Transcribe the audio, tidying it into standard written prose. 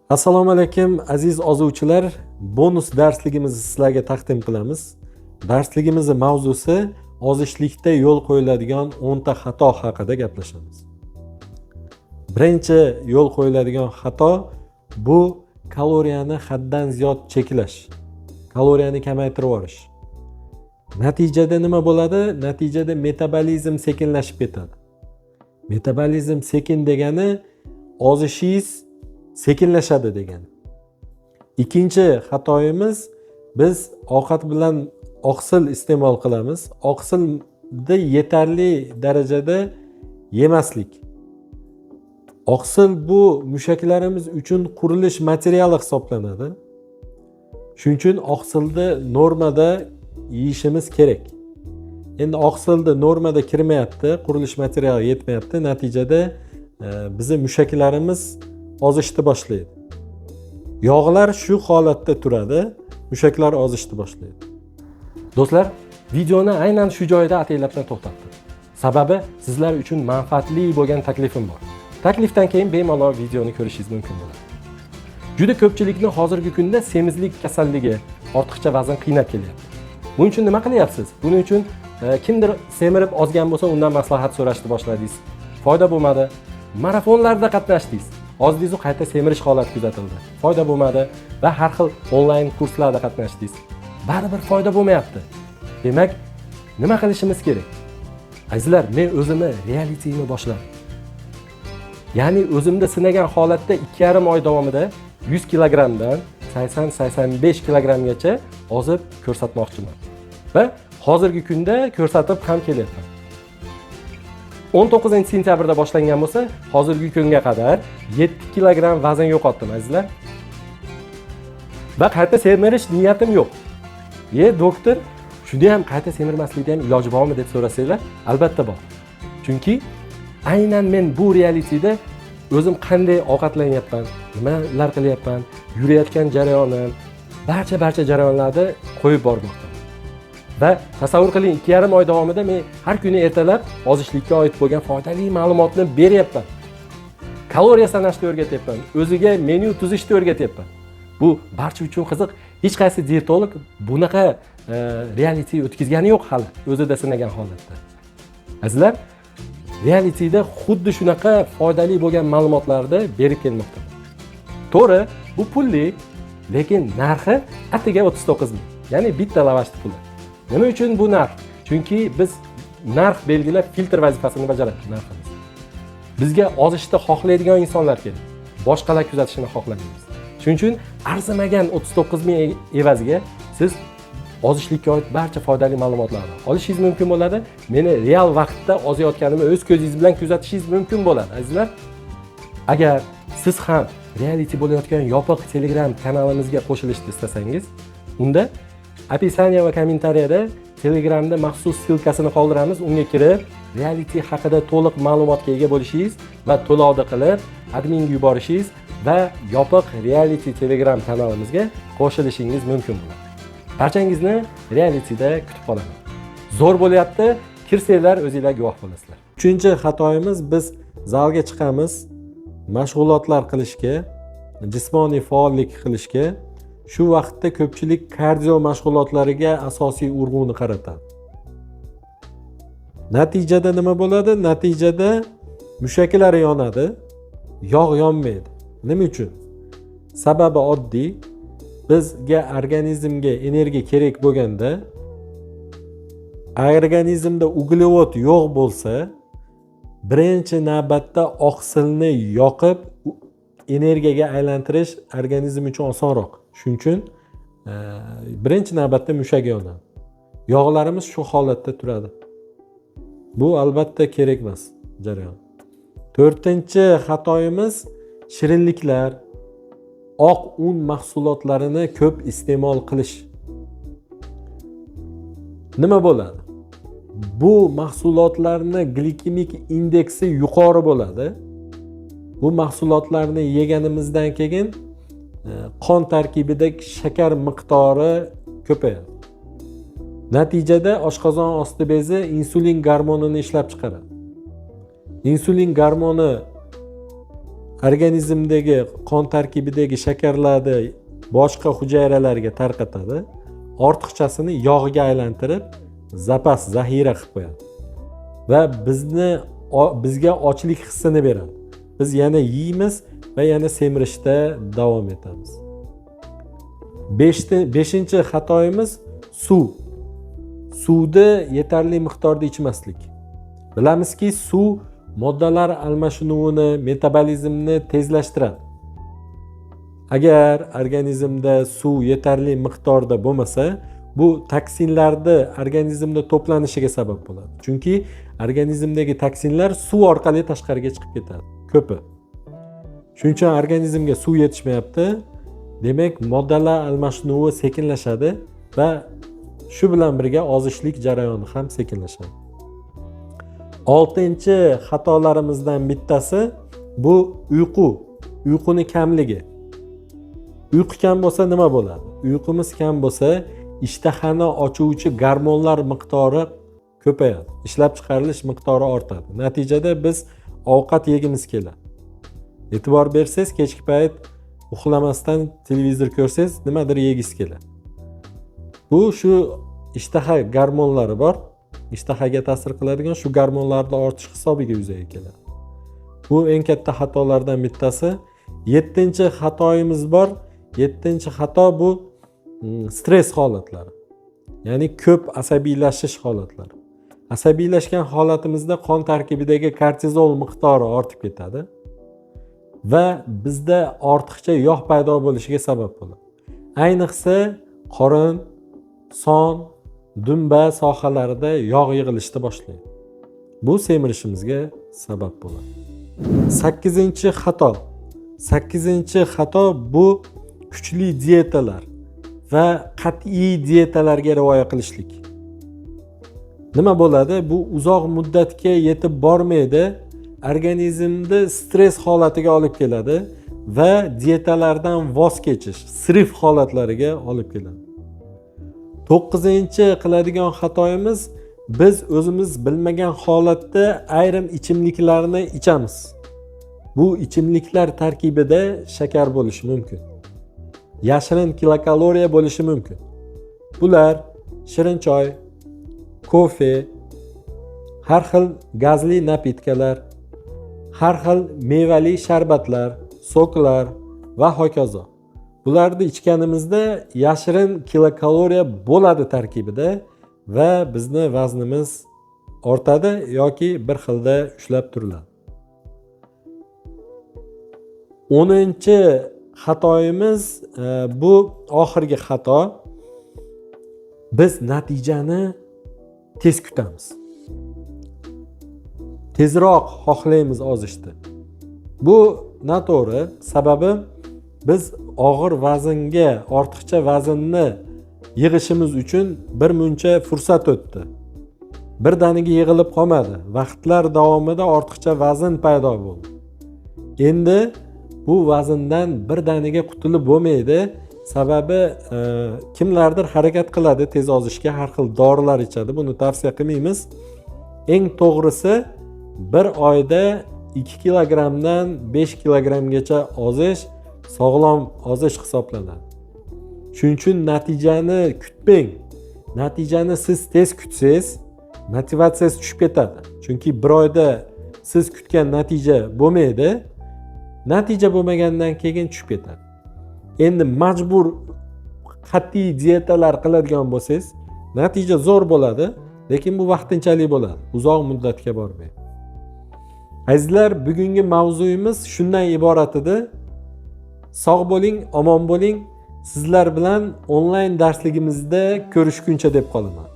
Assalomu alaykum, aziz ozuvchilar. Bonus darsligimizni sizlarga taqdim qilamiz. Darsligimizni mavzusi ozishlikda yo'l qo'yiladigan 10 ta xato haqida gaplashamiz. Birinchi yo'l qo'yiladigan xato bu kaloriyani haddan ziyod cheklash. Kaloriyani kamaytirib yuborish. Natijada nima bo'ladi? Natijada metabolizm sekinlashib ketadi. Metabolizm sekin degani ozishingiz sekinlashadi degani. Ikkinchi xatoyimiz, biz ovqat bilan oqsil iste'mol qilamiz. Oqsilni yetarli darajada yemaslik. Oqsil bu mushaklarimiz uchun qurilish materiali hisoblanadi. Shuning uchun oqsilni normada yeyishimiz kerak. Endi oqsilni normada kirmayapti, qurilish materiali yetmayapti. Natijada bizni mushaklarimiz ozishni boshlaydi. Yog'lar shu holatda turadi, mushaklar ozishni boshlaydi. Do'stlar, videoni aynan shu joyda ataylabdan to'xtatdim. Sababi sizlar uchun manfaatli bo'lgan taklifim bor. Taklifdan keyin bemalol videoni ko'rishingiz mumkin bo'ladi. Juda ko'pchilikni hozirgi kunda semizlik kasalligi, ortiqcha vazn qiynab kelyapti. Buning uchun nima qilyapsiz? Buning uchun kimdir semirib ozgan bo'lsa, undan maslahat so'rashni boshladingiz. Foyda bo'lmadi. Marafonlarda qatnashdingiz. Ozdingiz, qayta semirish holati kuzatildi. Foyda bo'lmadi va har xil onlayn kurslarda qatnashdingiz. Baribir foyda bo'lmayapti. Demak, nima qilishimiz kerak? Azizlar, men o'zimni realityni boshladim. Ya'ni o'zimda sinagan holatda 2,5 oy davomida 100 kilogrammdan 80-85 kilogrammgacha ozib ko'rsatmoqchiman. Va hozirgi kunda ko'rsatib ham kelyapman. 19 sentyabrda boshlangan bo'lsa, hozirgi kunga qadar 7 kilogramm vazn yo'qotdim, azizlar. Va qayta semirish niyatim yo'q. "E, doktor, shunda ham qayta semirmaslikda ham iloji bormi?" deb so'rasanglar, albatta bor. Chunki aynan men bu realityda o'zim qanday ovqatlanyapman, nimalar qilyapman, yurayotgan jarayonim, barcha jarayonlarni qo'yib bormoqdaman. Va tasavvur qiling, 2,5 oy davomida men har kuni ertalab ozishlikka oid bo'lgan foydali ma'lumotni beryapman. Kaloriya sanashni o'rgatyapman, o'ziga menyu tuzishni o'rgatyapman. Bu barcha uchun qiziq. Hech qaysi diyetolog bunaqa reality o'tkazgani yo'q hali, o'zida sinagan holatda. Azizlar, realityda xuddi shunaqa foydali bo'lgan ma'lumotlarni berib kelmoqdaman. To'g'ri, bu pulli, lekin narxi atigi 39 ming. Ya'ni bitta lavashni puli. Nima uchun bu narx? Chunki biz narx belgilab filtr vazifasini bajaradi narximiz. Bizga ozishni xohlaydigan insonlar kerak. Boshqalar kuzatishini xohlamaymiz. Shuning uchun arzimagan 39 ming evaziga siz ozishlikka oid barcha foydali ma'lumotlarni olishingiz mumkin bo'ladi. Meni real vaqtda ozayotganimni o'z ko'zingiz bilan kuzatishingiz mumkin bo'ladi, azizlar. Agar siz ham reality bo'layotgan yopiq Telegram kanalimizga qo'shilishni istasangiz, unda описание va kommentariyada Telegramda maxsus ссылка sini qoldiramiz. Unga kirib, reality haqida to'liq ma'lumotga ega bo'lishingiz va to'lovni qilib, adminga yuborishingiz va yopiq reality Telegram kanalimizga qo'shilishingiz mumkin bo'ladi. Barchangizni realityda kutib qolaman. Zo'r bo'lyapti, kirsanglar o'zinglar guvoh bo'lasizlar. Uchinchi xatoyimiz, biz zalga chiqamiz, mashg'ulotlar qilishga, jismoniy faollik qilishga. Shu vaqtda ko'pchilik kardio mashg'ulotlariga asosiy urg'uni qaratadi. Natijada nima bo'ladi? Natijada mushaklar yonadi, yog' yonmaydi. Nima uchun? Sababi oddiy. Bizga, organizmga energiya kerak bo'lganda, organizmda uglevod yo'q bo'lsa, birinchi navbatda oqsilni yoqib energiyaga aylantirish organizm uchun osonroq. Shuning uchun birinchi navbatda mushak yonadi. Yog'larimiz shu holatda turadi. Bu albatta kerak emas jarayon. To'rtinchi xatoyimiz, shirinliklar, oq un mahsulotlarini ko'p iste'mol qilish. Nima bo'ladi? Bu mahsulotlarni glikemik indeksi yuqori bo'ladi. Bu mahsulotlarni yeganimizdan keyin qon tarkibidagi shakar miqdori ko'payadi. Natijada oshqozon osti bezi insulin gormonini ishlab chiqaradi. Insulin gormoni Organizmdagi qon tarkibidagi shakarlarni boshqa hujayralarga tarqatadi, ortiqchasini yog'ga aylantirib zapas, zaxira qilib qo'yadi va bizga ochlik hissini beradi. Biz yana yeymiz va yana semirishda davom etamiz. Beshinchi xatoyimiz suv. Suvni yetarli miqdorda ichmaslik. Bilamizki, suv moddalar almashinuvini, metabolizmni tezlashtiradi. Agar organizmda suv yetarli miqdorda bo'lmasa, bu toksinlarni organizmda to'planishiga sabab bo'ladi. Chunki organizmdagi toksinlar suv orqali tashqariga chiqib ketadi, ko'pi. Shuning uchun organizmga suv yetishmayapti. Demak, moddalar almashinuvi sekinlashadi va shu bilan birga ozishlik jarayoni ham sekinlashadi. Oltinchi xatolarimizdan bittasi bu uyqu, uyquni kamligi. Uyqu kam bo'lsa nima bo'ladi? Uyqumiz kam bo'lsa, ishtahani ochuvchi gormonlar miqdori ko'payadi, ishlab chiqarilish miqdori ortadi. Natijada biz ovqat yegimiz keladi. E'tibor bersangiz, kechki payt uxlamasdan televizor ko'rsangiz, nimadir yegingiz keladi. Bu shu ishtaha gormonlari bor, ishtahaga ta'sir qiladigan shu gormonlarni ortishi hisobiga yuzaga keladi. Bu eng katta xatolardan bittasi. Yettinchi xatoyimiz bor. Yettinchi xato bu stress holatlari. Ya'ni ko'p asabiylashish holatlari. Asabiylashgan holatimizda qon tarkibidagi kortizol miqdori ortib ketadi va bizda ortiqcha yog' paydo bo'lishiga sabab bo'ladi. Ayniqsa qorin, son, dumba sohalarida yog' yig'ilishni boshlaydi. Bu semirishimizga sabab bo'ladi. Sakkizinchi xato. Sakkizinchi xato bu kuchli dietalar va qat'iy dietalarga rioya qilishlik. Nima bo'ladi? Bu uzoq muddatga yetib bormaydi, organizmni stress holatiga olib keladi va dietalardan voz kechish, srif holatlariga olib keladi. To'qqizinchi qiladigan xatoyimiz, biz o'zimiz bilmagan holatda ayrim ichimliklarni ichamiz. Bu ichimliklar tarkibida shakar bo'lishi mumkin. Yashirin kilokaloriya bo'lishi mumkin. Bular shirin choy, kofe, har xil gazli napitkalar, har xil mevali sharbatlar, soklar va hokazo. Bularni ichganimizda yashirin kilokaloriya bo'ladi tarkibida va bizni vaznimiz ortadi yoki bir xilda ushlab turiladi. 10-chi xatoyimiz bu oxirgi xato. Biz natijani tez kutamiz. Tezroq xohlaymiz ozishni. Bu noto'g'ri, sababi biz og'ir vaznga, ortiqcha vaznni yig'ishimiz uchun bir muncha fursat o'tdi. Birdaniga yig'ilib qolmadi. Vaqtlar davomida ortiqcha vazn paydo bo'ldi. Endi bu vazndan birdaniga qutulib bo'lmaydi. Sababi kimlardir harakat qiladi tez ozishga, har xil dorilar ichadi. Buni tavsiya qilmaymiz. Eng to'g'risi bir oyda 2 kilogrammdan 5 kilogrammgacha ozish sog'lom ozish hisoblanadi. Shuning uchun natijani kutmang. Natijani siz tez kutsangiz, motivatsiyangiz tushib ketadi. Chunki bir oyda siz kutgan natija bo'lmaydi. Natija bo'lmagandan keyin tushib ketadi. Endi majbur qat'iy dietalar qiladigan bo'lsangiz, natija zo'r bo'ladi, lekin bu vaqtinchalik bo'ladi, uzoq muddatga bormaydi. Azizlar, bugungi mavzuyimiz shundan iborat edi. Sog' bo'ling, omon bo'ling. Sizlar bilan onlayn darsligimizda ko'rishguncha deb qolaman.